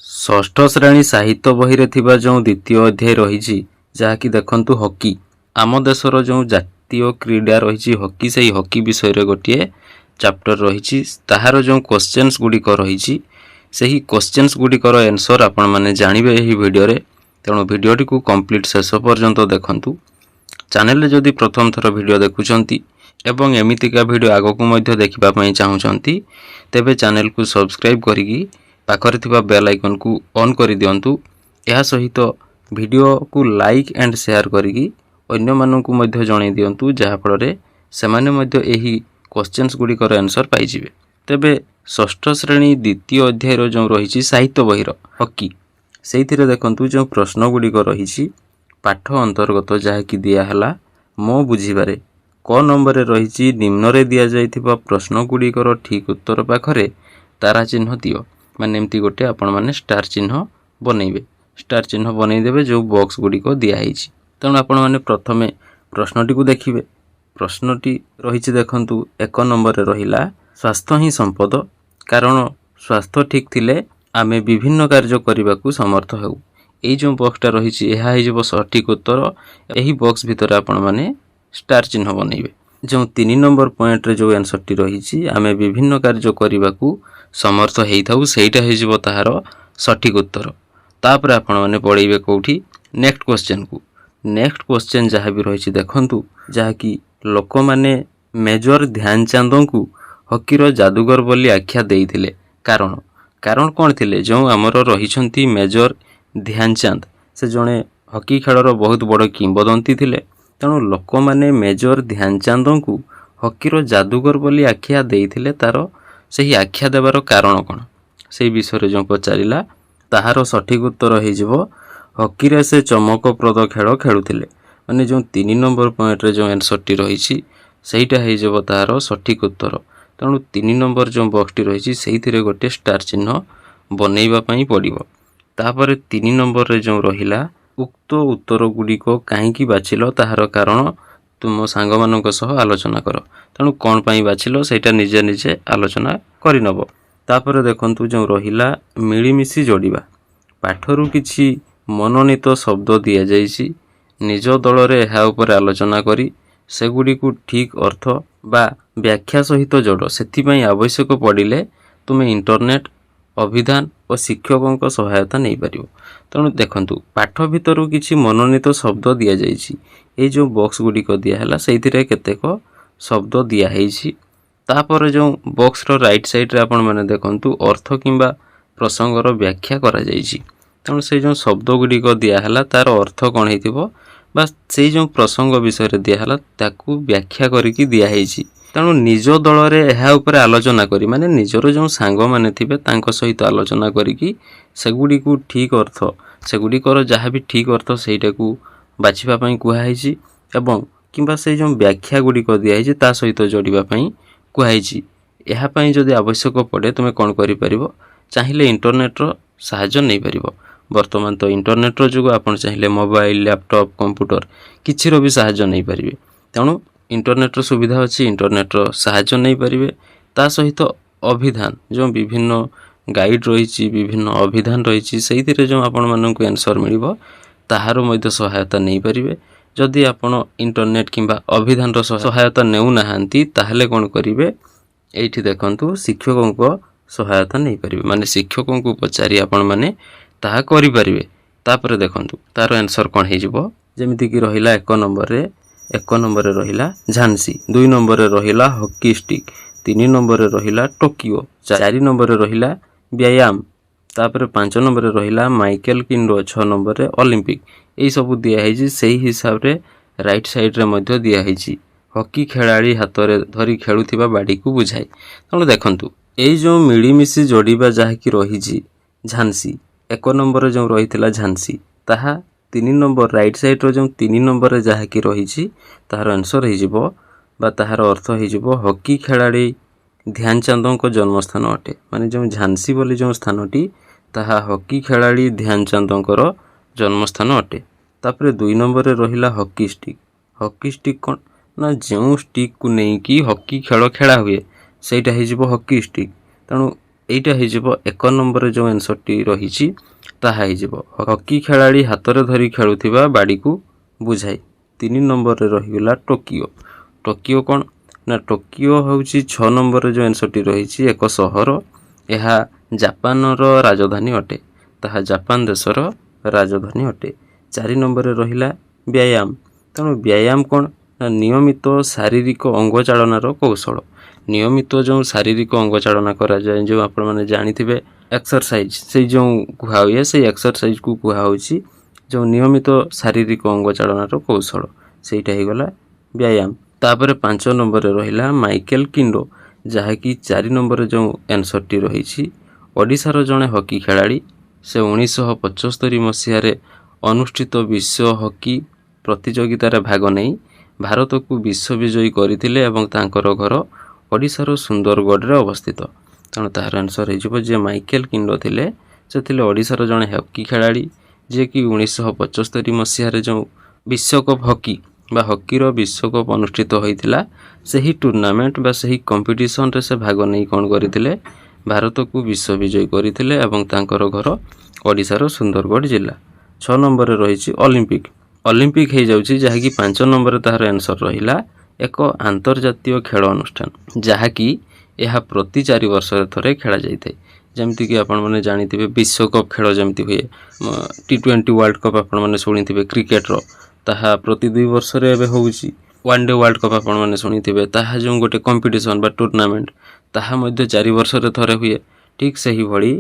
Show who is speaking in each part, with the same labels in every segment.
Speaker 1: ଷଷ୍ଠ ଶ୍ରେଣୀ ସାହିତ୍ୟ ବହିରେ ଥିବା ଯେଉଁ ଦ୍ୱିତୀୟ ଅଧ୍ୟାୟ ରହିଛି, ଯାହାକି ଦେଖନ୍ତୁ ହକି, ଆମ ଦେଶର ଯେଉଁ ଜାତୀୟ କ୍ରୀଡ଼ା ରହିଛି ହକି, ସେହି ହକି ବିଷୟରେ ଗୋଟିଏ ଚାପ୍ଟର ରହିଛି। ତାହାର ଯେଉଁ କ୍ୱେଶ୍ଚନ୍ସ ଗୁଡ଼ିକ ରହିଛି, ସେହି କ୍ୱେଶ୍ଚନ୍ସ ଗୁଡ଼ିକର ଆନ୍ସର୍ ଆପଣମାନେ ଜାଣିବେ ଏହି ଭିଡ଼ିଓରେ। ତେଣୁ ଭିଡ଼ିଓଟିକୁ କମ୍ପ୍ଲିଟ୍ ଶେଷ ପର୍ଯ୍ୟନ୍ତ ଦେଖନ୍ତୁ। ଚ୍ୟାନେଲରେ ଯଦି ପ୍ରଥମ ଥର ଭିଡ଼ିଓ ଦେଖୁଛନ୍ତି ଏବଂ ଏମିତିକା ଭିଡ଼ିଓ ଆଗକୁ ମଧ୍ୟ ଦେଖିବା ପାଇଁ ଚାହୁଁଛନ୍ତି, ତେବେ ଚ୍ୟାନେଲକୁ ସବସ୍କ୍ରାଇବ୍ କରିକି ପାଖରେ ଥିବା ବେଲ୍ ଆଇକନ୍କୁ ଅନ୍ କରିଦିଅନ୍ତୁ। ଏହା ସହିତ ଭିଡ଼ିଓକୁ ଲାଇକ୍ ଆଣ୍ଡ ସେୟାର କରିକି ଅନ୍ୟମାନଙ୍କୁ ମଧ୍ୟ ଜଣାଇ ଦିଅନ୍ତୁ, ଯାହାଫଳରେ ସେମାନେ ମଧ୍ୟ ଏହି କ୍ୱେଶ୍ଚନ୍ସ ଗୁଡ଼ିକର ଆନ୍ସର୍ ପାଇଯିବେ। ତେବେ ଷଷ୍ଠ ଶ୍ରେଣୀ ଦ୍ୱିତୀୟ ଅଧ୍ୟାୟର ଯେଉଁ ରହିଛି ସାହିତ୍ୟ ବହିର ହକି, ସେଇଥିରେ ଦେଖନ୍ତୁ ଯେଉଁ ପ୍ରଶ୍ନ ଗୁଡ଼ିକ ରହିଛି ପାଠ ଅନ୍ତର୍ଗତ, ଯାହାକି ଦିଆହେଲା ମୋ ବୁଝିବାରେ। କ ନମ୍ବରରେ ରହିଛି, ନିମ୍ନରେ ଦିଆଯାଇଥିବା ପ୍ରଶ୍ନ ଗୁଡ଼ିକର ଠିକ୍ ଉତ୍ତର ପାଖରେ ତାରା ଚିହ୍ନ ଦିଅ। ମାନେ ଏମିତି ଗୋଟେ ଆପଣମାନେ ଷ୍ଟାର ଚିହ୍ନ ବନେଇବେ, ଷ୍ଟାର ଚିହ୍ନ ବନେଇଦେବେ ଯେଉଁ ବକ୍ସ ଗୁଡ଼ିକ ଦିଆହେଇଛି। ତେଣୁ ଆପଣମାନେ ପ୍ରଥମେ ପ୍ରଶ୍ନଟିକୁ ଦେଖିବେ। ପ୍ରଶ୍ନଟି ରହିଛି ଦେଖନ୍ତୁ, 1 ନମ୍ବରରେ ରହିଲା, ସ୍ୱାସ୍ଥ୍ୟ ହିଁ ସମ୍ପଦ, କାରଣ ସ୍ୱାସ୍ଥ୍ୟ ଠିକ୍ ଥିଲେ ଆମେ ବିଭିନ୍ନ କାର୍ଯ୍ୟ କରିବାକୁ ସମର୍ଥ ହେଉ। ଏଇ ଯେଉଁ ବକ୍ସଟା ରହିଛି, ଏହା ହେଇଯିବ ସଠିକ୍ ଉତ୍ତର। ଏହି ବକ୍ସ ଭିତରେ ଆପଣମାନେ ଷ୍ଟାର ଚିହ୍ନ ବନେଇବେ। ଯେଉଁ 3 ନମ୍ବର ପଏଣ୍ଟରେ ଯେଉଁ ଆନ୍ସରଟି ରହିଛି, ଆମେ ବିଭିନ୍ନ କାର୍ଯ୍ୟ କରିବାକୁ ସମର୍ଥ ହେଇଥାଉ, ସେଇଟା ହେଇଯିବ ତାହାର ସଠିକ୍ ଉତ୍ତର। ତାପରେ ଆପଣମାନେ ପଳେଇବେ କେଉଁଠି? ନେକ୍ସଟ କ୍ୱେଶ୍ଚନକୁ। ନେକ୍ସଟ କ୍ୱେଶ୍ଚନ ଯାହା ବି ରହିଛି ଦେଖନ୍ତୁ, ଯାହାକି ଲୋକମାନେ ମେଜର ଧ୍ୟାନଚାନ୍ଦଙ୍କୁ ହକିର ଯାଦୁଗର ବୋଲି ଆଖ୍ୟା ଦେଇଥିଲେ, କାରଣ? କାରଣ କ'ଣ ଥିଲେ? ଯେଉଁ ଆମର ରହିଛନ୍ତି ମେଜର ଧ୍ୟାନଚାନ୍ଦ, ସେ ଜଣେ ହକି ଖେଳର ବହୁତ ବଡ଼ କିମ୍ବଦନ୍ତୀ ଥିଲେ। ତେଣୁ ଲୋକମାନେ ମେଜର ଧ୍ୟାନଚାନ୍ଦଙ୍କୁ ହକିର ଯାଦୁଗର ବୋଲି ଆଖ୍ୟା ଦେଇଥିଲେ, ତାର ସେହି ଆଖ୍ୟା ଦେବାର କାରଣ କ'ଣ, ସେଇ ବିଷୟରେ ଯେଉଁ ପଚାରିଲା, ତାହାର ସଠିକ୍ ଉତ୍ତର ହେଇଯିବ ହକିରେ ସେ ଚମକପ୍ରଦ ଖେଳ ଖେଳୁଥିଲେ। ମାନେ ଯେଉଁ 3 ନମ୍ବର ପଏଣ୍ଟରେ ଯେଉଁ ଆନ୍ସରଟି ରହିଛି, ସେଇଟା ହେଇଯିବ ତାହାର ସଠିକ୍ ଉତ୍ତର। ତେଣୁ 3 ନମ୍ବର ଯେଉଁ ବକ୍ସଟି ରହିଛି, ସେଇଥିରେ ଗୋଟେ ଷ୍ଟାର ଚିହ୍ନ ବନେଇବା ପାଇଁ ପଡ଼ିବ। ତାପରେ 3 ନମ୍ବରରେ ଯେଉଁ ରହିଲା, ଉକ୍ତ ଉତ୍ତର ଗୁଡ଼ିକ କାହିଁକି ବାଛିଲ, ତାହାର କାରଣ ତୁମ ସାଙ୍ଗମାନଙ୍କ ସହ ଆଲୋଚନା କର। ତେଣୁ କ'ଣ ପାଇଁ ବାଛିଲ, ସେଇଟା ନିଜେ ନିଜେ ଆଲୋଚନା କରିନେବ। ତାପରେ ଦେଖନ୍ତୁ ଯେଉଁ ରହିଲା ମିଳିମିଶି ଯୋଡ଼ିବା। ପାଠରୁ କିଛି ମନୋନୀତ ଶବ୍ଦ ଦିଆଯାଇଛି। ନିଜ ଦଳରେ ଏହା ଉପରେ ଆଲୋଚନା କରି ସେଗୁଡ଼ିକୁ ଠିକ୍ ଅର୍ଥ ବା ବ୍ୟାଖ୍ୟା ସହିତ ଯୋଡ଼। ସେଥିପାଇଁ ଆବଶ୍ୟକ ପଡ଼ିଲେ ତୁମେ ଇଣ୍ଟରନେଟ୍, ଅଭିଧାନ ଓ ଶିକ୍ଷକଙ୍କ ସହାୟତା ନେଇପାରିବ। ତେଣୁ ଦେଖନ୍ତୁ, ପାଠ ଭିତରୁ କିଛି ମନୋନୀତ ଶବ୍ଦ ଦିଆଯାଇଛି। ଏଇ ଯେଉଁ ବକ୍ସ ଗୁଡ଼ିକ ଦିଆହେଲା, ସେଇଥିରେ କେତେକ ଶବ୍ଦ ଦିଆହେଇଛି। ତାପରେ ଯେଉଁ ବକ୍ସର ରାଇଟ୍ ସାଇଡ଼୍ରେ ଆପଣମାନେ ଦେଖନ୍ତୁ, ଅର୍ଥ କିମ୍ବା ପ୍ରସଙ୍ଗର ବ୍ୟାଖ୍ୟା କରାଯାଇଛି। ତେଣୁ ସେଇ ଯେଉଁ ଶବ୍ଦ ଗୁଡ଼ିକ ଦିଆହେଲା, ତାର ଅର୍ଥ କ'ଣ ହେଇଥିବ ବା ସେଇ ଯେଉଁ ପ୍ରସଙ୍ଗ ବିଷୟରେ ଦିଆହେଲା, ତାକୁ ବ୍ୟାଖ୍ୟା କରିକି ଦିଆହେଇଛି। ତେଣୁ ନିଜ ଦଳରେ ଏହା ଉପରେ ଆଲୋଚନା କରି, ମାନେ ନିଜର ଯେଉଁ ସାଙ୍ଗମାନେ ଥିବେ ତାଙ୍କ ସହିତ ଆଲୋଚନା କରିକି ସେଗୁଡ଼ିକୁ ଠିକ୍ ଅର୍ଥ, ସେଗୁଡ଼ିକର ଯାହା ବି ଠିକ୍ ଅର୍ଥ ସେଇଟାକୁ ବାଛିବା ପାଇଁ କୁହାହେଇଛି ଏବଂ କିମ୍ବା ସେଇ ଯେଉଁ ବ୍ୟାଖ୍ୟା ଗୁଡ଼ିକ ଦିଆହେଇଛି ତା ସହିତ ଯୋଡ଼ିବା ପାଇଁ କୁହାହେଇଛି। ଏହା ପାଇଁ ଯଦି ଆବଶ୍ୟକ ପଡ଼େ, ତୁମେ କ'ଣ କରିପାରିବ? ଚାହିଁଲେ ଇଣ୍ଟରନେଟ୍ର ସାହାଯ୍ୟ ନେଇପାରିବ। ବର୍ତ୍ତମାନ ତ ଇଣ୍ଟରନେଟ୍ର ଯୁଗ। ଆପଣ ଚାହିଁଲେ ମୋବାଇଲ, ଲ୍ୟାପଟପ୍, କମ୍ପ୍ୟୁଟର କିଛିର ବି ସାହାଯ୍ୟ ନେଇପାରିବେ। ତେଣୁ ଇଣ୍ଟରନେଟ୍ର ସୁବିଧା ଅଛି, ଇଣ୍ଟରନେଟ୍ର ସାହାଯ୍ୟ ନେଇପାରିବେ। ତା ସହିତ ଅଭିଧାନ, ଯେଉଁ ବିଭିନ୍ନ ଗାଇଡ଼ ରହିଛି, ବିଭିନ୍ନ ଅଭିଧାନ ରହିଛି, ସେଇଥିରେ ଯେଉଁ ଆପଣମାନଙ୍କୁ ଆନ୍ସର୍ ମିଳିବ, ତାହାର ମଧ୍ୟ ସହାୟତା ନେଇପାରିବେ। ଯଦି ଆପଣ ଇଣ୍ଟରନେଟ୍ କିମ୍ବା ଅଭିଧାନର ସହାୟତା ନେଉନାହାନ୍ତି, ତାହେଲେ କ'ଣ କରିବେ? ଏଇଠି ଦେଖନ୍ତୁ, ଶିକ୍ଷକଙ୍କ ସହାୟତା ନେଇପାରିବେ। ମାନେ ଶିକ୍ଷକଙ୍କୁ ପଚାରି ଆପଣମାନେ ତାହା କରିପାରିବେ। ତାପରେ ଦେଖନ୍ତୁ ତାର ଆନ୍ସର୍ କ'ଣ ହେଇଯିବ। ଯେମିତିକି ରହିଲା 1 ନମ୍ବରରେ, 1 ନମ୍ବରରେ ରହିଲା ଝାନ୍ସୀ, 2 ନମ୍ବରରେ ରହିଲା ହକି ଷ୍ଟିକ୍, 3 ନମ୍ବରରେ ରହିଲା ଟୋକିଓ, 4 ନମ୍ବରରେ ରହିଲା ବ୍ୟାୟାମ, ତାପରେ 5 ନମ୍ବରରେ ରହିଲା ମାଇକେଲ କିଣ୍ଡୋ, 6 ନମ୍ବରରେ ଅଲିମ୍ପିକ୍। ଏଇସବୁ ଦିଆହେଇଛି। ସେଇ ହିସାବରେ ରାଇଟ୍ ସାଇଡ଼୍ରେ ମଧ୍ୟ ଦିଆହେଇଛି, ହକି ଖେଳାଳି ହାତରେ ଧରି ଖେଳୁଥିବା ବାଡ଼ିକୁ ବୁଝାଏ। ତେଣୁ ଦେଖନ୍ତୁ, ଏଇ ଯେଉଁ ମିଳିମିଶି ଯୋଡ଼ିବା ଯାହାକି ରହିଛି, ଝାନ୍ସୀ, 1 ନମ୍ବରରେ ଯେଉଁ ରହିଥିଲା ଝାନ୍ସୀ, ତାହା 3 ନମ୍ବର ରାଇଟ୍ ସାଇଡ଼୍ର ଯେଉଁ 3 ନମ୍ବରରେ ଯାହାକି ରହିଛି, ତାହାର ଆନ୍ସର୍ ହେଇଯିବ ବା ତାହାର ଅର୍ଥ ହେଇଯିବ ହକି ଖେଳାଳି ଧ୍ୟାନଚାନ୍ଦଙ୍କ ଜନ୍ମସ୍ଥାନ ଅଟେ। ମାନେ ଯେଉଁ ଝାନ୍ସୀ ବୋଲି ଯେଉଁ ସ୍ଥାନଟି, ତାହା ହକି ଖେଳାଳି ଧ୍ୟାନଚାନ୍ଦଙ୍କର ଜନ୍ମସ୍ଥାନ ଅଟେ। ତାପରେ 2 ନମ୍ବରରେ ରହିଲା ହକି ଷ୍ଟିକ୍। ହକି ଷ୍ଟିକ୍ କ'ଣ ନା, ଯେଉଁ ଷ୍ଟିକ୍କୁ ନେଇକି ହକି ଖେଳ ଖେଳା ହୁଏ, ସେଇଟା ହେଇଯିବ ହକି ଷ୍ଟିକ୍। ତେଣୁ ଏଇଟା ହେଇଯିବ 1 ନମ୍ବରରେ ଯେଉଁ ଆନ୍ସର୍ଟି ରହିଛି ତାହା ହେଇଯିବ, ହକି ଖେଳାଳି ହାତରେ ଧରି ଖେଳୁଥିବା ବାଡ଼ିକୁ ବୁଝାଏ। 3 ନମ୍ବରରେ ରହିଗଲା ଟୋକିଓ। ଟୋକିଓ କ'ଣ ନା, ଟୋକିଓ ହେଉଛି 6 ନମ୍ବରରେ ଯେଉଁ ଆନ୍ସର୍ଟି ରହିଛି, ଏକ ସହର, ଏହା ଜାପାନର ରାଜଧାନୀ ଅଟେ। ତାହା ଜାପାନ ଦେଶର ରାଜଧାନୀ ଅଟେ। 4 ନମ୍ବରରେ ରହିଲା ବ୍ୟାୟାମ। ତେଣୁ ବ୍ୟାୟାମ କ'ଣ ନା, ନିୟମିତ ଶାରୀରିକ ଅଙ୍ଗଚାଳନାର କୌଶଳ। ନିୟମିତ ଯେଉଁ ଶାରୀରିକ ଅଙ୍ଗଚାଳନା କରାଯାଏ, ଯେଉଁ ଆପଣମାନେ ଜାଣିଥିବେ ଏକ୍ସରସାଇଜ୍, ସେଇ ଯେଉଁ କୁହା ହୁଏ, ସେଇ ଏକ୍ସରସାଇଜ୍କୁ କୁହାହେଉଛି ଯେଉଁ ନିୟମିତ ଶାରୀରିକ ଅଙ୍ଗଚାଳନାର କୌଶଳ, ସେଇଟା ହେଇଗଲା ବ୍ୟାୟାମ। ତାପରେ 5 ନମ୍ବରରେ ରହିଲା ମାଇକେଲ କିଣ୍ଡୋ, ଯାହାକି 4 ନମ୍ବରରେ ଯେଉଁ ଆନ୍ସର୍ଟି ରହିଛି, ଓଡ଼ିଶାର ଜଣେ ହକି ଖେଳାଳି। ସେ 1975 ମସିହାରେ ଅନୁଷ୍ଠିତ ବିଶ୍ୱ ହକି ପ୍ରତିଯୋଗିତାରେ ଭାଗ ନେଇ ଭାରତକୁ ବିଶ୍ୱ ବିଜୟୀ କରିଥିଲେ ଏବଂ ତାଙ୍କର ଘର ଓଡ଼ିଶାର ସୁନ୍ଦରଗଡ଼ରେ ଅବସ୍ଥିତ। ତେଣୁ ତାହାର ଆନ୍ସର୍ ହେଇଯିବ, ଯିଏ ମାଇକେଲ କିଣ୍ଡୋ ଥିଲେ, ସେ ଥିଲେ ଓଡ଼ିଶାର ଜଣେ ହକି ଖେଳାଳି, ଯିଏକି 1975 ମସିହାରେ ଯେଉଁ ବିଶ୍ୱକପ୍ ହକି ବା ହକିର ବିଶ୍ୱକପ୍ ଅନୁଷ୍ଠିତ ହୋଇଥିଲା, ସେହି ଟୁର୍ଣ୍ଣାମେଣ୍ଟ ବା ସେହି କମ୍ପିଟିସନରେ ସେ ଭାଗ ନେଇ କ'ଣ କରିଥିଲେ? ଭାରତକୁ ବିଶ୍ୱ ବିଜୟୀ କରିଥିଲେ ଏବଂ ତାଙ୍କର ଘର ଓଡ଼ିଶାର ସୁନ୍ଦରଗଡ଼ ଜିଲ୍ଲା। 6 ନମ୍ବରରେ ରହିଛି ଅଲିମ୍ପିକ୍। ଅଲିମ୍ପିକ୍ ହେଇଯାଉଛି ଯାହାକି 5 ନମ୍ବରରେ ତାହାର ଆନ୍ସର୍ ରହିଲା, ଏକ ଆନ୍ତର୍ଜାତୀୟ ଖେଳ ଅନୁଷ୍ଠାନ, ଯାହାକି ଏହା ପ୍ରତି 4 ବର୍ଷରେ ଥରେ ଖେଳାଯାଇଥାଏ। ଯେମିତିକି ଆପଣମାନେ ଜାଣିଥିବେ ବିଶ୍ୱକପ୍ ଖେଳ ଯେମିତି ହୁଏ, T20 world cup ଆପଣମାନେ ଶୁଣିଥିବେ କ୍ରିକେଟର, ତାହା ପ୍ରତି 2 ବର୍ଷରେ ଏବେ ହେଉଛି। ୱାନ୍ ଡେ ୱାର୍ଲଡ଼ କପ୍ ଆପଣମାନେ ଶୁଣିଥିବେ, ତାହା ଯେଉଁ ଗୋଟେ କମ୍ପିଟିସନ୍ ବା ଟୁର୍ଣ୍ଣାମେଣ୍ଟ, ତାହା ମଧ୍ୟ 4 ବର୍ଷରେ ଥରେ ହୁଏ। ଠିକ୍ ସେହିଭଳି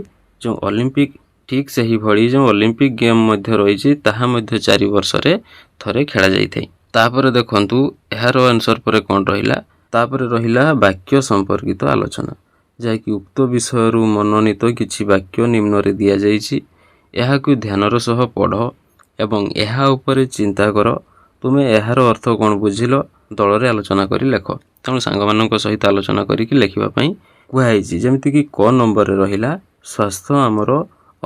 Speaker 1: ଯେଉଁ ଅଲିମ୍ପିକ୍ ଗେମ୍ ମଧ୍ୟ ରହିଛି, ତାହା ମଧ୍ୟ 4 ବର୍ଷରେ ଥରେ ଖେଳାଯାଇଥାଏ। ତାପରେ ଦେଖନ୍ତୁ ଏହାର ଆନ୍ସର୍ ପରେ କ'ଣ ରହିଲା। ତାପରେ ରହିଲା ବାକ୍ୟ ସମ୍ପର୍କିତ ଆଲୋଚନା, ଯାହାକି ଉକ୍ତ ବିଷୟରୁ ମନୋନୀତ କିଛି ବାକ୍ୟ ନିମ୍ନରେ ଦିଆଯାଇଛି, ଏହାକୁ ଧ୍ୟାନର ସହ ପଢ଼ ଏବଂ ଏହା ଉପରେ ଚିନ୍ତା କର। ତୁମେ ଏହାର ଅର୍ଥ କ'ଣ ବୁଝିଲ, ଦଳରେ ଆଲୋଚନା କରି ଲେଖ। ତେଣୁ ସାଙ୍ଗମାନଙ୍କ ସହିତ ଆଲୋଚନା କରିକି ଲେଖିବା ପାଇଁ କୁହାହେଇଛି। ଯେମିତିକି କ ନମ୍ବରରେ ରହିଲା, ସ୍ୱାସ୍ଥ୍ୟ ଆମର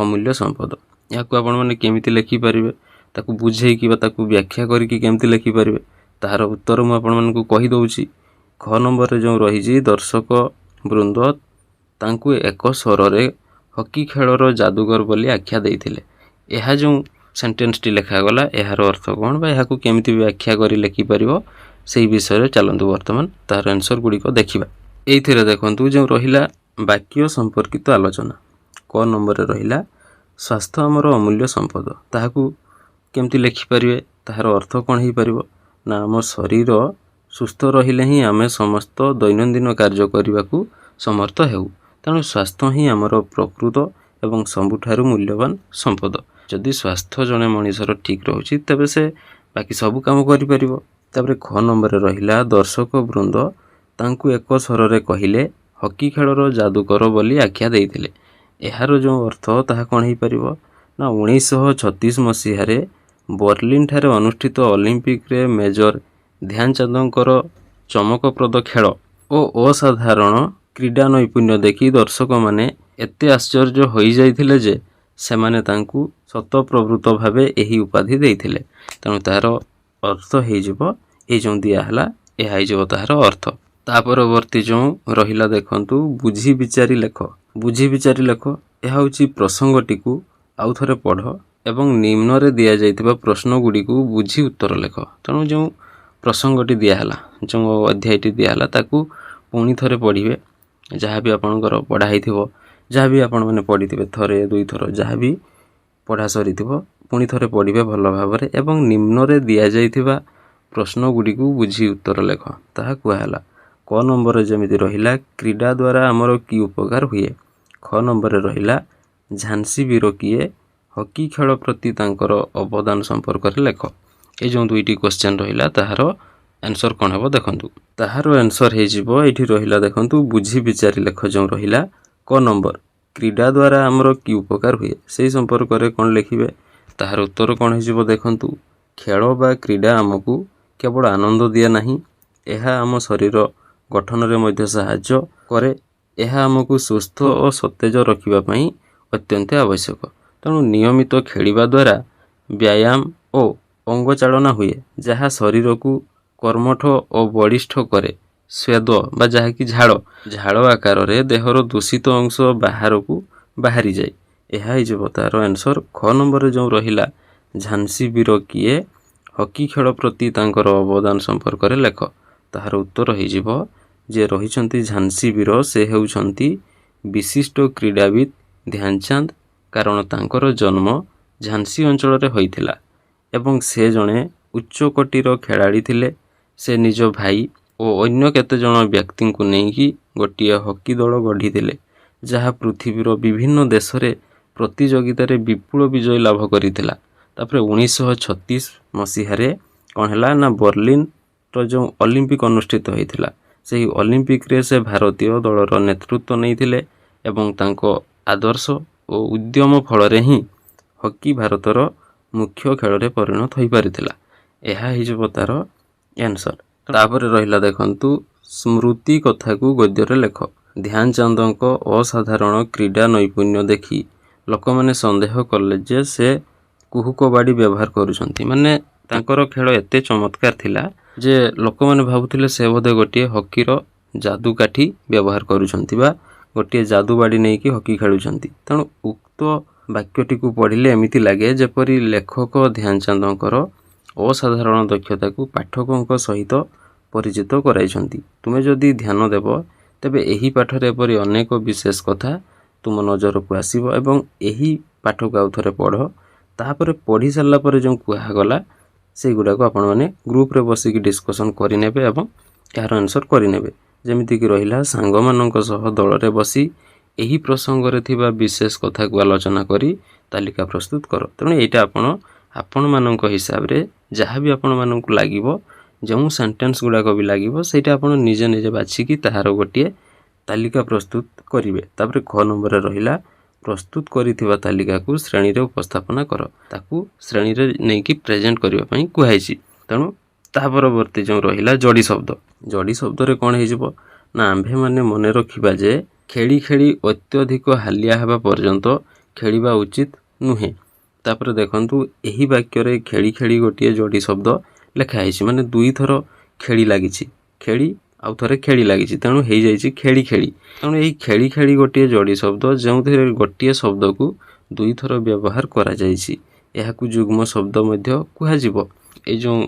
Speaker 1: ଅମୂଲ୍ୟ ସମ୍ପଦ। ଏହାକୁ ଆପଣମାନେ କେମିତି ଲେଖିପାରିବେ, ତାକୁ ବୁଝେଇକି ବା ତାକୁ ବ୍ୟାଖ୍ୟା କରିକି କେମିତି ଲେଖିପାରିବେ, ତାହାର ଉତ୍ତର ମୁଁ ଆପଣମାନଙ୍କୁ କହିଦେଉଛି। ଖ ନମ୍ବରରେ ଯେଉଁ ରହିଛି, ଦର୍ଶକ ବୃନ୍ଦ ତାଙ୍କୁ ଏକ ସ୍ୱରରେ ହକି ଖେଳର ଯାଦୁଗର ବୋଲି ଆଖ୍ୟା ଦେଇଥିଲେ। ଏହା ଯେଉଁ ସେଣ୍ଟେନ୍ସଟି ଲେଖାଗଲା, ଏହାର ଅର୍ଥ କ'ଣ ବା ଏହାକୁ କେମିତି ବ୍ୟାଖ୍ୟା କରି ଲେଖିପାରିବ, ସେଇ ବିଷୟରେ ଚାଲନ୍ତୁ ବର୍ତ୍ତମାନ ତାହାର ଆନ୍ସର୍ ଗୁଡ଼ିକ ଦେଖିବା। ଏଇଥିରେ ଦେଖନ୍ତୁ ଯେଉଁ ରହିଲା ବାକ୍ୟ ସମ୍ପର୍କିତ ଆଲୋଚନା, କ ନମ୍ବରରେ ରହିଲା ସ୍ୱାସ୍ଥ୍ୟ ଆମର ଅମୂଲ୍ୟ ସମ୍ପଦ। ତାହାକୁ କେମିତି ଲେଖିପାରିବେ, ତାହାର ଅର୍ଥ କ'ଣ ହେଇପାରିବ ନା, ଆମ ଶରୀର ସୁସ୍ଥ ରହିଲେ ହିଁ ଆମେ ସମସ୍ତ ଦୈନନ୍ଦିନ କାର୍ଯ୍ୟ କରିବାକୁ ସମର୍ଥ ହେଉ। ତେଣୁ ସ୍ୱାସ୍ଥ୍ୟ ହିଁ ଆମର ପ୍ରକୃତ ଏବଂ ସବୁଠାରୁ ମୂଲ୍ୟବାନ ସମ୍ପଦ। ଯଦି ସ୍ୱାସ୍ଥ୍ୟ ଜଣେ ମଣିଷର ଠିକ୍ ରହୁଛି, ତେବେ ସେ ବାକି ସବୁ କାମ କରିପାରିବ। ତାପରେ ଖ ନମ୍ବରରେ ରହିଲା, ଦର୍ଶକ ବୃନ୍ଦ ତାଙ୍କୁ ଏକ ସ୍ୱରରେ କହିଲେ ହକି ଖେଳର ଯାଦୁକର ବୋଲି ଆଖ୍ୟା ଦେଇଥିଲେ। ଏହାର ଯେଉଁ ଅର୍ଥ ତାହା କ'ଣ ହେଇପାରିବ ନା, 1936 ମସିହାରେ ବର୍ଲିନଠାରେ ଅନୁଷ୍ଠିତ ଅଲିମ୍ପିକରେ ମେଜର ଧ୍ୟାନଚାନ୍ଦଙ୍କର ଚମକପ୍ରଦ ଖେଳ ଓ ଅସାଧାରଣ କ୍ରୀଡ଼ା ନୈପୁଣ୍ୟ ଦେଖି ଦର୍ଶକମାନେ ଏତେ ଆଶ୍ଚର୍ଯ୍ୟ ହୋଇଯାଇଥିଲେ ଯେ ସେମାନେ ତାଙ୍କୁ ସ୍ୱତଃପ୍ରବୃତ୍ତ ଭାବେ ଏହି ଉପାଧି ଦେଇଥିଲେ। ତେଣୁ ତାହାର ଅର୍ଥ ହେଇଯିବ ଏଇ ଯେଉଁ ଦିଆହେଲା, ଏହା ହେଇଯିବ ତାହାର ଅର୍ଥ। ତା ପରବର୍ତ୍ତୀ ଯେଉଁ ରହିଲା ଦେଖନ୍ତୁ, ବୁଝି ବିଚାରି ଲେଖ। ବୁଝି ବିଚାରି ଲେଖ, ଏହା ହେଉଛି ପ୍ରସଙ୍ଗଟିକୁ ଆଉ ଥରେ ପଢ଼ ଏବଂ ନିମ୍ନରେ ଦିଆଯାଇଥିବା ପ୍ରଶ୍ନଗୁଡ଼ିକୁ ବୁଝି ଉତ୍ତର ଲେଖ। ତେଣୁ ଯେଉଁ ପ୍ରସଙ୍ଗଟି ଦିଆହେଲା, ଯେଉଁ ଅଧ୍ୟାୟଟି ଦିଆହେଲା, ତାକୁ ପୁଣି ଥରେ ପଢ଼ିବେ। ଯାହା ବି ଆପଣଙ୍କର ପଢ଼ା ହେଇଥିବ, ଯାହା ବି ଆପଣମାନେ ପଢ଼ିଥିବେ ଥରେ ଦୁଇଥର, ଯାହା ବି ପଢ଼ା ସରିଥିବ, ପୁଣି ଥରେ ପଢ଼ିବେ ଭଲ ଭାବରେ ଏବଂ ନିମ୍ନରେ ଦିଆଯାଇଥିବା ପ୍ରଶ୍ନଗୁଡ଼ିକୁ ବୁଝି ଉତ୍ତର ଲେଖ, ତାହା କୁହାହେଲା। କ ନମ୍ବରରେ ଯେମିତି ରହିଲା, କ୍ରୀଡ଼ା ଦ୍ୱାରା ଆମର କି ଉପକାର ହୁଏ? ଖ ନମ୍ବରରେ ରହିଲା, ଝାନ୍ସୀ ବୀର କିଏ? ହକି ଖେଳ ପ୍ରତି ତାଙ୍କର ଅବଦାନ ସମ୍ପର୍କରେ ଲେଖ। ଏ ଯେଉଁ ଦୁଇଟି କ୍ୱେଶ୍ଚନ୍ ରହିଲା, ତାହାର ଆନ୍ସର୍ କ'ଣ ହେବ ଦେଖନ୍ତୁ। ତାହାର ଆନ୍ସର୍ ହେଇଯିବ ଏଇଠି ରହିଲା ଦେଖନ୍ତୁ, ବୁଝି ବିଚାରି ଲେଖ ଯେଉଁ ରହିଲା, କ ନମ୍ବର, କ୍ରୀଡ଼ା ଦ୍ୱାରା ଆମର କି ଉପକାର ହୁଏ, ସେଇ ସମ୍ପର୍କରେ କ'ଣ ଲେଖିବେ? ତାହାର ଉତ୍ତର କ'ଣ ହେଇଯିବ ଦେଖନ୍ତୁ। ଖେଳ ବା କ୍ରୀଡ଼ା ଆମକୁ କେବଳ ଆନନ୍ଦ ଦିଏ ନାହିଁ, ଏହା ଆମ ଶରୀର ଗଠନରେ ମଧ୍ୟ ସାହାଯ୍ୟ କରେ। ଏହା ଆମକୁ ସୁସ୍ଥ ଓ ସତେଜ ରଖିବା ପାଇଁ ଅତ୍ୟନ୍ତ ଆବଶ୍ୟକ। ତେଣୁ ନିୟମିତ ଖେଳିବା ଦ୍ୱାରା ବ୍ୟାୟାମ ଓ ଅଙ୍ଗଚାଳନା ହୁଏ, ଯାହା ଶରୀରକୁ କର୍ମଠ ଓ ବଳିଷ୍ଠ କରେ। ସ୍ୱେଦ ବା ଯାହାକି ଝାଳ, ଝାଳ ଆକାରରେ ଦେହର ଦୂଷିତ ଅଂଶ ବାହାରକୁ ବାହାରିଯାଏ। ଏହା ହେଇଯିବ ତାର ଆନ୍ସର। ଖ ନମ୍ବରରେ ଯେଉଁ ରହିଲା, ଝାନ୍ସୀ ବୀର କିଏ? ହକି ଖେଳ ପ୍ରତି ତାଙ୍କର ଅବଦାନ ସମ୍ପର୍କରେ ଲେଖ। ତାହାର ଉତ୍ତର ହେଇଯିବ, ଯିଏ ରହିଛନ୍ତି ଝାନ୍ସୀ ବୀର, ସେ ହେଉଛନ୍ତି ବିଶିଷ୍ଟ କ୍ରୀଡ଼ାବିତ୍ ଧ୍ୟାନଚାନ୍ଦ, କାରଣ ତାଙ୍କର ଜନ୍ମ ଝାନ୍ସୀ ଅଞ୍ଚଳରେ ହୋଇଥିଲା ଏବଂ ସେ ଜଣେ ଉଚ୍ଚକୋଟୀର ଖେଳାଳି ଥିଲେ। ସେ ନିଜ ଭାଇ ଓ ଅନ୍ୟ କେତେଜଣ ବ୍ୟକ୍ତିଙ୍କୁ ନେଇକି ଗୋଟିଏ ହକି ଦଳ ଗଢ଼ିଥିଲେ, ଯାହା ପୃଥିବୀର ବିଭିନ୍ନ ଦେଶରେ ପ୍ରତିଯୋଗିତାରେ ବିପୁଳ ବିଜୟ ଲାଭ କରିଥିଲା। ତାପରେ 1936 ମସିହାରେ କ'ଣ ହେଲା ନା, ବର୍ଲିନର ଯେଉଁ ଅଲିମ୍ପିକ୍ ଅନୁଷ୍ଠିତ ହୋଇଥିଲା, ସେହି ଅଲିମ୍ପିକରେ ସେ ଭାରତୀୟ ଦଳର ନେତୃତ୍ୱ ନେଇଥିଲେ ଏବଂ ତାଙ୍କ ଆଦର୍ଶ ଓ ଉଦ୍ୟମ ଫଳରେ ହିଁ ହକି ଭାରତର ମୁଖ୍ୟ ଖେଳରେ ପରିଣତ ହୋଇପାରିଥିଲା। ଏହା ହେଇଯିବ ତାର ଆନ୍ସର। ତାପରେ ରହିଲା ଦେଖନ୍ତୁ, ସ୍ମୃତି କଥାକୁ ଗଦ୍ୟରେ ଲେଖ। ଧ୍ୟାନଚାନ୍ଦଙ୍କ ଅସାଧାରଣ କ୍ରୀଡ଼ା ନୈପୁଣ୍ୟ ଦେଖି ଲୋକମାନେ ସନ୍ଦେହ କଲେ ଯେ ସେ କୁହୁକ ବାଡ଼ି ବ୍ୟବହାର କରୁଛନ୍ତି। ମାନେ ତାଙ୍କର ଖେଳ ଏତେ ଚମତ୍କାର ଥିଲା ଯେ ଲୋକମାନେ ଭାବୁଥିଲେ ସେ ବୋଧେ ଗୋଟିଏ ହକିର ଯାଦୁକାଠି ବ୍ୟବହାର କରୁଛନ୍ତି ବା ଗୋଟିଏ ଯାଦୁବାଡ଼ି ନେଇକି ହକି ଖେଳୁଛନ୍ତି। ତେଣୁ ଉକ୍ତ ବାକ୍ୟଟିକୁ ପଢ଼ିଲେ ଏମିତି ଲାଗେ ଯେପରି ଲେଖକ ଧ୍ୟାନଚାନ୍ଦଙ୍କର ଅସାଧାରଣ ଦକ୍ଷତାକୁ ପାଠକଙ୍କ ସହିତ ପରିଚିତ କରାଇଛନ୍ତି। ତୁମେ ଯଦି ଧ୍ୟାନ ଦେବ, ତେବେ ଏହି ପାଠରେ ଏପରି ଅନେକ ବିଶେଷ କଥା ତୁମ ନଜରକୁ ଆସିବ ଏବଂ ଏହି ପାଠକୁ ଆଉ ଥରେ ପଢ଼। ତାପରେ ପଢ଼ି ସାରିଲା ପରେ ଯେଉଁ କୁହାଗଲା, ସେଇଗୁଡ଼ାକୁ ଆପଣମାନେ ଗ୍ରୁପରେ ବସିକି ଡିସ୍କସନ୍ କରିନେବେ ଏବଂ ଏହାର ଆନ୍ସର୍ କରିନେବେ। ଯେମିତିକି ରହିଲା, ସାଙ୍ଗମାନଙ୍କ ସହ ଦଳରେ ବସି ଏହି ପ୍ରସଙ୍ଗରେ ଥିବା ବିଶେଷ କଥାକୁ ଆଲୋଚନା କରି ତାଲିକା ପ୍ରସ୍ତୁତ କର। ତେଣୁ ଏଇଟା ଆପଣ ଆପଣମାନଙ୍କ ହିସାବରେ ଯାହା ବି ଆପଣମାନଙ୍କୁ ଲାଗିବ, ଯେଉଁ ସେଣ୍ଟେନ୍ସ ଗୁଡ଼ାକ ବି ଲାଗିବ, ସେଇଟା ଆପଣ ନିଜେ ନିଜେ ବାଛିକି ତାହାର ଗୋଟିଏ ତାଲିକା ପ୍ରସ୍ତୁତ କରିବେ। ତାପରେ ଖ ନମ୍ବରରେ ରହିଲା, ପ୍ରସ୍ତୁତ କରିଥିବା ତାଲିକାକୁ ଶ୍ରେଣୀରେ ଉପସ୍ଥାପନା କର। ତାକୁ ଶ୍ରେଣୀରେ ନେଇକି ପ୍ରେଜେଣ୍ଟ କରିବା ପାଇଁ କୁହାଯାଇଛି। ତେଣୁ ତା ପରବର୍ତ୍ତୀ ଯେଉଁ ରହିଲା ଜଡ଼ି ଶବ୍ଦ, ଜଡ଼ି ଶବ୍ଦରେ କ'ଣ ହେଇଯିବ ନା, ଆମ୍ଭେମାନେ ମନେ ରଖିବା ଯେ ଖେଳି ଖେଳି ଅତ୍ୟଧିକ ହାଲିଆ ହେବା ପର୍ଯ୍ୟନ୍ତ ଖେଳିବା ଉଚିତ ନୁହେଁ। ତାପରେ ଦେଖନ୍ତୁ, ଏହି ବାକ୍ୟରେ ଖେଳି ଖେଳି ଗୋଟିଏ ଜଡ଼ି ଶବ୍ଦ ଲେଖା ହେଇଛି, ମାନେ ଦୁଇଥର ଖେଳି ଲାଗିଛି, ଖେଳି ଆଉ ଥରେ ଖେଳି ଲାଗିଛି, ତେଣୁ ହେଇଯାଇଛି ଖେଳି ଖେଳି। ତେଣୁ ଏହି ଖେଳି ଖେଳି ଗୋଟିଏ ଜଡ଼ି ଶବ୍ଦ, ଯେଉଁଥିରେ ଗୋଟିଏ ଶବ୍ଦକୁ ଦୁଇଥର ବ୍ୟବହାର କରାଯାଇଛି। ଏହାକୁ ଯୁଗ୍ମ ଶବ୍ଦ ମଧ୍ୟ କୁହାଯିବ। ଏଇ ଯେଉଁ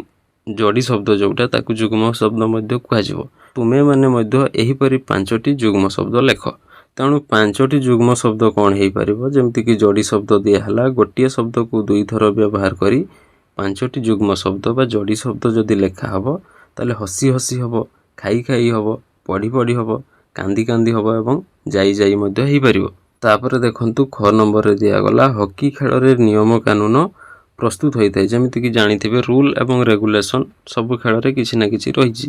Speaker 1: ଜଡ଼ି ଶବ୍ଦ ଯେଉଁଟା, ତାକୁ ଯୁଗ୍ମ ଶବ୍ଦ ମଧ୍ୟ କୁହାଯିବ। ତୁମେମାନେ ମଧ୍ୟ ଏହିପରି ପାଞ୍ଚଟି ଯୁଗ୍ମ ଶବ୍ଦ ଲେଖ। ତେଣୁ ପାଞ୍ଚଟି ଯୁଗ୍ମ ଶବ୍ଦ କ'ଣ ହେଇପାରିବ? ଯେମିତିକି ଜଡ଼ି ଶବ୍ଦ ଦିଆହେଲା, ଗୋଟିଏ ଶବ୍ଦକୁ ଦୁଇଥର ବ୍ୟବହାର କରି ପାଞ୍ଚଟି ଯୁଗ୍ମ ଶବ୍ଦ ବା ଜଡ଼ି ଶବ୍ଦ ଯଦି ଲେଖା ହେବ, ତାହେଲେ ହସି ହସି ହେବ, ଖାଇ ଖାଇ ହେବ, ପଢ଼ି ପଢ଼ି ହେବ, କାନ୍ଦି କାନ୍ଦି ହେବ ଏବଂ ଯାଇ ଯାଇ ମଧ୍ୟ ହେଇପାରିବ। ତାପରେ ଦେଖନ୍ତୁ, ଖ ନମ୍ବରରେ ଦିଆଗଲା, ହକି ଖେଳରେ ନିୟମ କାନୁନ ପ୍ରସ୍ତୁତ ହୋଇଥାଏ। ଯେମିତିକି ଜାଣିଥିବେ, ରୁଲ୍ ଏବଂ ରେଗୁଲେସନ୍ ସବୁ ଖେଳରେ କିଛି ନା କିଛି ରହିଛି।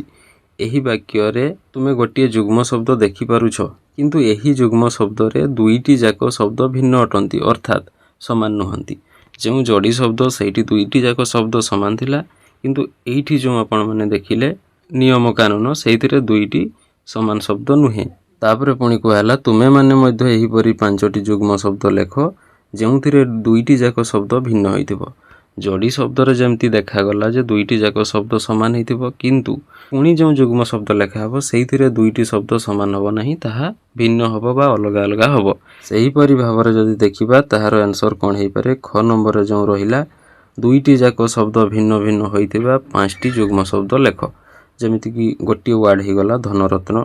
Speaker 1: ଏହି ବାକ୍ୟରେ ତୁମେ ଗୋଟିଏ ଯୁଗ୍ମ ଶବ୍ଦ ଦେଖିପାରୁଛ, କିନ୍ତୁ ଏହି ଯୁଗ୍ମ ଶବ୍ଦରେ ଦୁଇଟି ଯାକ ଶବ୍ଦ ଭିନ୍ନ ଅଟନ୍ତି, ଅର୍ଥାତ୍ ସମାନ ନୁହନ୍ତି। ଯେଉଁ ଜଡ଼ି ଶବ୍ଦ, ସେଇଠି ଦୁଇଟି ଯାକ ଶବ୍ଦ ସମାନ ଥିଲା, କିନ୍ତୁ ଏଇଠି ଯେଉଁ ଆପଣମାନେ ଦେଖିଲେ ନିୟମ କାନୁନ, ସେଇଥିରେ ଦୁଇଟି ସମାନ ଶବ୍ଦ ନୁହେଁ। ତାପରେ ପୁଣି କୁହାହେଲା, ତୁମେମାନେ ମଧ୍ୟ ଏହିପରି ପାଞ୍ଚଟି ଯୁଗ୍ମ ଶବ୍ଦ ଲେଖ, ଯେଉଁଥିରେ ଦୁଇଟି ଯାକ ଶବ୍ଦ ଭିନ୍ନ ହୋଇଥିବ। ଜଡ଼ି ଶବ୍ଦରେ ଯେମିତି ଦେଖାଗଲା ଯେ ଦୁଇଟି ଯାକ ଶବ୍ଦ ସମାନ ହେଇଥିବ, କିନ୍ତୁ ପୁଣି ଯେଉଁ ଯୁଗ୍ମ ଶବ୍ଦ ଲେଖା ହେବ, ସେଇଥିରେ ଦୁଇଟି ଶବ୍ଦ ସମାନ ହେବ ନାହିଁ, ତାହା ଭିନ୍ନ ହେବ ବା ଅଲଗା ଅଲଗା ହେବ। ସେହିପରି ଭାବରେ ଯଦି ଦେଖିବା, ତାହାର ଆନ୍ସର କ'ଣ ହେଇପାରେ? ଖ ନମ୍ବରରେ ଯେଉଁ ରହିଲା, ଦୁଇଟି ଯାକ ଶବ୍ଦ ଭିନ୍ନ ଭିନ୍ନ ହୋଇଥିବା ପାଞ୍ଚଟି ଯୁଗ୍ମ ଶବ୍ଦ ଲେଖ। ଯେମିତିକି ଗୋଟିଏ ୱାର୍ଡ଼ ହେଇଗଲା ଧନରତ୍ନ,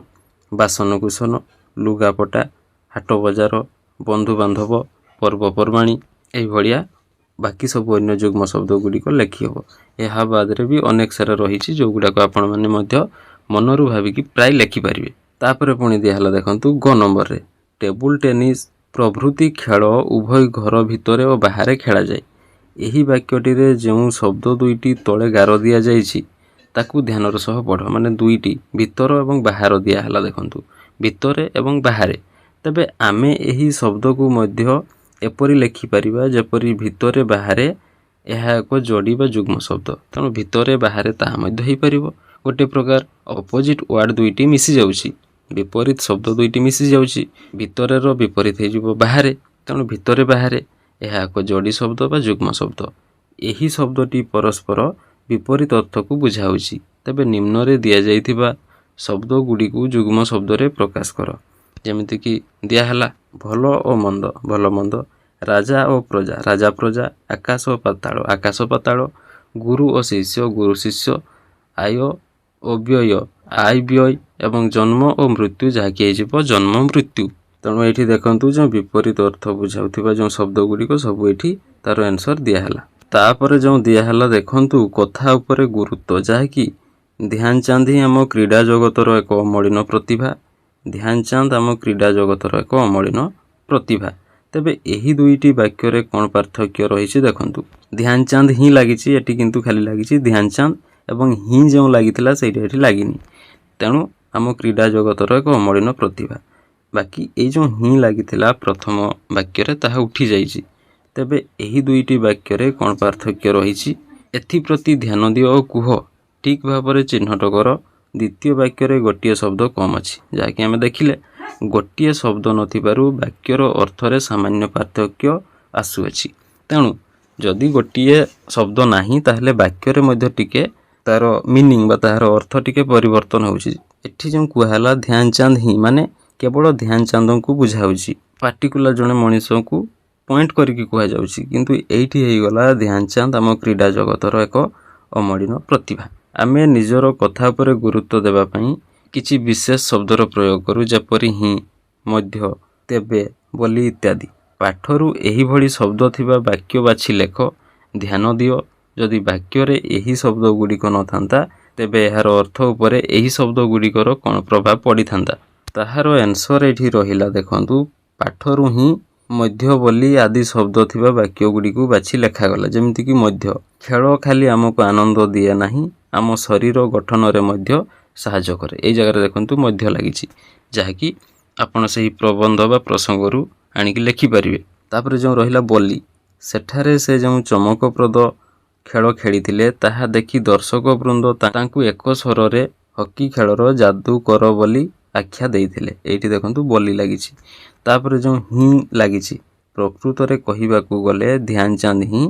Speaker 1: ବାସନକୁସନ, ଲୁଗାପଟା, ହାଟ ବଜାର, ବନ୍ଧୁବାନ୍ଧବ, ପର୍ବପର୍ବାଣି, ଏଇଭଳିଆ ବାକି ସବୁ ଅନ୍ୟ ଯୁଗ୍ମ ଶବ୍ଦ ଗୁଡ଼ିକ ଲେଖି ହେବ। ଏହା ବାଦରେ ବି ଅନେକ ସାରା ରହିଛି, ଯେଉଁଗୁଡ଼ାକ ଆପଣମାନେ ମଧ୍ୟ ମନରୁ ଭାବିକି ପ୍ରାୟ ଲେଖିପାରିବେ। ତାପରେ ପୁଣି ଦିଆହେଲା ଦେଖନ୍ତୁ, ଗ ନମ୍ବରରେ, ଟେବୁଲ ଟେନିସ୍ ପ୍ରଭୃତି ଖେଳ ଉଭୟ ଘର ଭିତରେ ଓ ବାହାରେ ଖେଳାଯାଏ। ଏହି ବାକ୍ୟଟିରେ ଯେଉଁ ଶବ୍ଦ ଦୁଇଟି ତଳେ ଗାର ଦିଆଯାଇଛି, ତାକୁ ଧ୍ୟାନର ସହ ପଢ଼। ମାନେ ଦୁଇଟି ଭିତର ଏବଂ ବାହାର ଦିଆହେଲା ଦେଖନ୍ତୁ, ଭିତରେ ଏବଂ ବାହାରେ। ତେବେ ଆମେ ଏହି ଶବ୍ଦକୁ ମଧ୍ୟ ଏପରି ଲେଖିପାରିବା ଯେପରି ଭିତରେ ବାହାରେ, ଏହା ଏକ ଯୋଡ଼ି ବା ଯୁଗ୍ମ ଶବ୍ଦ। ତେଣୁ ଭିତରେ ବାହାରେ ତାହା ମଧ୍ୟ ହେଇପାରିବ। ଗୋଟିଏ ପ୍ରକାର ଅପୋଜିଟ୍ ୱାର୍ଡ଼ ଦୁଇଟି ମିଶିଯାଉଛି, ବିପରୀତ ଶବ୍ଦ ଦୁଇଟି ମିଶିଯାଉଛି। ଭିତରେର ବିପରୀତ ହେଇଯିବ ବାହାରେ। ତେଣୁ ଭିତରେ ବାହାରେ, ଏହା ଏକ ଯୋଡ଼ି ଶବ୍ଦ ବା ଯୁଗ୍ମ ଶବ୍ଦ। ଏହି ଶବ୍ଦଟି ପରସ୍ପର ବିପରୀତ ଅର୍ଥକୁ ବୁଝାଉଛି। ତେବେ ନିମ୍ନରେ ଦିଆଯାଇଥିବା ଶବ୍ଦ ଗୁଡ଼ିକୁ ଯୁଗ୍ମ ଶବ୍ଦରେ ପ୍ରକାଶ କର। ଯେମିତିକି ଦିଆହେଲା ଭଲ ଓ ମନ୍ଦ, ଭଲ ମନ୍ଦ, ରାଜା ଓ ପ୍ରଜା, ରାଜା ପ୍ରଜା, ଆକାଶ ଓ ପାତାଳ, ଆକାଶ ପାତାଳ, ଗୁରୁ ଓ ଶିଷ୍ୟ, ଗୁରୁ ଶିଷ୍ୟ, ଆୟ ଓ ବ୍ୟୟ, ଆୟ ବ୍ୟୟ ଏବଂ ଜନ୍ମ ଓ ମୃତ୍ୟୁ, ଯାହାକି ହେଇଯିବ ଜନ୍ମ ମୃତ୍ୟୁ। ତେଣୁ ଏଇଠି ଦେଖନ୍ତୁ, ଯେଉଁ ବିପରୀତ ଅର୍ଥ ବୁଝାଉଥିବା ଯେଉଁ ଶବ୍ଦ ଗୁଡ଼ିକ ସବୁ ଏଇଠି ତାର ଆନ୍ସର ଦିଆହେଲା। ତାପରେ ଯେଉଁ ଦିଆହେଲା ଦେଖନ୍ତୁ, କଥା ଉପରେ ଗୁରୁତ୍ୱ, ଯାହାକି ଧ୍ୟାନଚାନ୍ଦ ହିଁ ଆମ କ୍ରୀଡ଼ା ଜଗତର ଏକ ଅମଳିନ ପ୍ରତିଭା। ଧ୍ୟାନଚାନ୍ଦ ଆମ କ୍ରୀଡ଼ା ଜଗତର ଏକ ଅମଳିନ ପ୍ରତିଭା। ତେବେ ଏହି ଦୁଇଟି ବାକ୍ୟରେ କ'ଣ ପାର୍ଥକ୍ୟ ରହିଛି ଦେଖନ୍ତୁ। ଧ୍ୟାନଚାନ୍ଦ ହିଁ ଲାଗିଛି ଏଠି, କିନ୍ତୁ ଖାଲି ଲାଗିଛି ଧ୍ୟାନଚାନ୍ଦ ଏବଂ ହିଁ ଯେଉଁ ଲାଗିଥିଲା ସେଇଟା ଏଠି ଲାଗିନି। ତେଣୁ ଆମ କ୍ରୀଡ଼ା ଜଗତର ଏକ ଅମଳିନ ପ୍ରତିଭା, ବାକି ଏଇ ଯେଉଁ ହିଁ ଲାଗିଥିଲା ପ୍ରଥମ ବାକ୍ୟରେ ତାହା ଉଠିଯାଇଛି। ତେବେ ଏହି ଦୁଇଟି ବାକ୍ୟରେ କ'ଣ ପାର୍ଥକ୍ୟ ରହିଛି ଏଥିପ୍ରତି ଧ୍ୟାନ ଦିଅ ଓ କୁହ। ଠିକ୍ ଭାବରେ ଚିହ୍ନଟ କର। ଦ୍ୱିତୀୟ ବାକ୍ୟରେ ଗୋଟିଏ ଶବ୍ଦ କମ୍ ଅଛି, ଯାହାକି ଆମେ ଦେଖିଲେ ଗୋଟିଏ ଶବ୍ଦ ନଥିବାରୁ ବାକ୍ୟର ଅର୍ଥରେ ସାମାନ୍ୟ ପାର୍ଥକ୍ୟ ଆସୁଅଛି। ତେଣୁ ଯଦି ଗୋଟିଏ ଶବ୍ଦ ନାହିଁ, ତାହେଲେ ବାକ୍ୟରେ ମଧ୍ୟ ଟିକେ ତାର ମିନିଂ ବା ତାହାର ଅର୍ଥ ଟିକେ ପରିବର୍ତ୍ତନ ହେଉଛି। ଏଠି ଯେଉଁ କୁହାହେଲା ଧ୍ୟାନଚାନ୍ଦ ହିଁ, ମାନେ କେବଳ ଧ୍ୟାନଚାନ୍ଦଙ୍କୁ ବୁଝାଉଛି, ପାର୍ଟିକୁଲାର ଜଣେ ମଣିଷଙ୍କୁ ପଏଣ୍ଟ କରିକି କୁହାଯାଉଛି। କିନ୍ତୁ ଏଇଠି ହେଇଗଲା ଧ୍ୟାନଚାନ୍ଦ ଆମ କ୍ରୀଡ଼ା ଜଗତର ଏକ ଅମଳିନ ପ୍ରତିଭା। ଆମେ ନିଜର କଥା ଉପରେ ଗୁରୁତ୍ୱ ଦେବା ପାଇଁ କିଛି ବିଶେଷ ଶବ୍ଦର ପ୍ରୟୋଗ କରୁ, ଯେପରି ହିଁ, ମଧ୍ୟ, ତେବେ, ବୋଲି ଇତ୍ୟାଦି। ପାଠରୁ ଏହିଭଳି ଶବ୍ଦ ଥିବା ବାକ୍ୟ ବାଛି ଲେଖ। ଧ୍ୟାନ ଦିଅ, ଯଦି ବାକ୍ୟରେ ଏହି ଶବ୍ଦ ଗୁଡ଼ିକ ନଥାନ୍ତା, ତେବେ ଏହାର ଅର୍ଥ ଉପରେ ଏହି ଶବ୍ଦ ଗୁଡ଼ିକର କ'ଣ ପ୍ରଭାବ ପଡ଼ିଥାନ୍ତା? ତାହାର ଆନ୍ସର ଏଇଠି ରହିଲା ଦେଖନ୍ତୁ, ପାଠରୁ ହିଁ, ମଧ୍ୟ, ବୋଲି ଆଦି ଶବ୍ଦ ଥିବା ବାକ୍ୟ ଗୁଡ଼ିକୁ ବାଛି ଲେଖାଗଲା। ଯେମିତିକି ମଧ୍ୟ, ଖେଳ ଖାଲି ଆମକୁ ଆନନ୍ଦ ଦିଏ ନାହିଁ, ଆମ ଶରୀର ଗଠନରେ ମଧ୍ୟ ସାହାଯ୍ୟ କରେ। ଏଇ ଜାଗାରେ ଦେଖନ୍ତୁ ମଧ୍ୟ ଲାଗିଛି, ଯାହାକି ଆପଣ ସେହି ପ୍ରବନ୍ଧ ବା ପ୍ରସଙ୍ଗରୁ ଆଣିକି ଲେଖିପାରିବେ। ତାପରେ ଯେଉଁ ରହିଲା ବୋଲି, ସେଠାରେ ସେ ଯେଉଁ ଚମକପ୍ରଦ ଖେଳ ଖେଳିଥିଲେ ତାହା ଦେଖି ଦର୍ଶକ ବୃନ୍ଦ ତାଙ୍କୁ ଏକ ସ୍ୱରରେ ହକି ଖେଳର ଯାଦୁକର ବୋଲି ଆଖ୍ୟା ଦେଇଥିଲେ। ଏଇଠି ଦେଖନ୍ତୁ ବୋଲି ଲାଗିଛି। ତାପରେ ଯେଉଁ ହିଁ ଲାଗିଛି, ପ୍ରକୃତରେ କହିବାକୁ ଗଲେ ଧ୍ୟାନଚାନ୍ଦ ହିଁ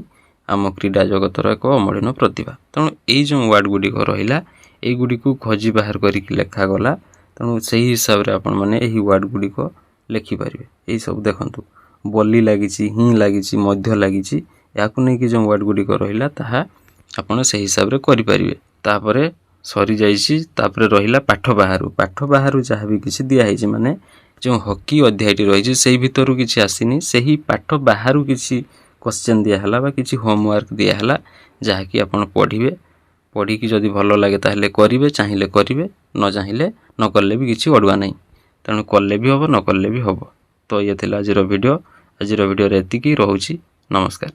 Speaker 1: ଆମ କ୍ରୀଡ଼ା ଜଗତର ଏକ ଅମଳିନ ପ୍ରତିଭା। ତେଣୁ ଏଇ ଯେଉଁ ୱାର୍ଡ଼ ଗୁଡ଼ିକ ରହିଲା, ଏଇଗୁଡ଼ିକୁ ଖୋଜି ବାହାର କରିକି ଲେଖାଗଲା। ତେଣୁ ସେହି ହିସାବରେ ଆପଣମାନେ ଏହି ୱାର୍ଡ଼ ଗୁଡ଼ିକ ଲେଖିପାରିବେ। ଏଇସବୁ ଦେଖନ୍ତୁ, ବୋଲି ଲାଗିଛି, ହିଁ ଲାଗିଛି, ମଧ୍ୟ ଲାଗିଛି, ଏହାକୁ ନେଇକି ଯେଉଁ ୱାର୍ଡ଼ ଗୁଡ଼ିକ ରହିଲା ତାହା ଆପଣ ସେହି ହିସାବରେ କରିପାରିବେ। ତାପରେ ସରିଯାଇଛି। ତାପରେ ରହିଲା ପାଠ ବାହାରୁ। ପାଠ ବାହାରୁ ଯାହା ବି କିଛି ଦିଆହେଇଛି, ମାନେ ଯେଉଁ ହକି ଅଧ୍ୟାୟଟି ରହିଛି ସେଇ ଭିତରୁ କିଛି ଆସିନି, ସେହି ପାଠ ବାହାରୁ କିଛି କ୍ୱେଶ୍ଚନ୍ ଦିଆହେଲା ବା କିଛି ହୋମୱାର୍କ ଦିଆହେଲା, ଯାହାକି ଆପଣ ପଢ଼ିବେ। ପଢ଼ିକି ଯଦି ଭଲ ଲାଗେ ତାହେଲେ କରିବେ, ଚାହିଁଲେ କରିବେ, ନ ଚାହିଁଲେ ନ କଲେ ବି କିଛି ଅଡ଼ୁଆ ନାହିଁ। ତେଣୁ କଲେ ବି ହେବ, ନ କଲେ ବି ହେବ। ତ ଇଏ ଥିଲା ଆଜିର ଭିଡ଼ିଓ। ଆଜିର ଭିଡ଼ିଓରେ ଏତିକି ରହୁଛି। ନମସ୍କାର।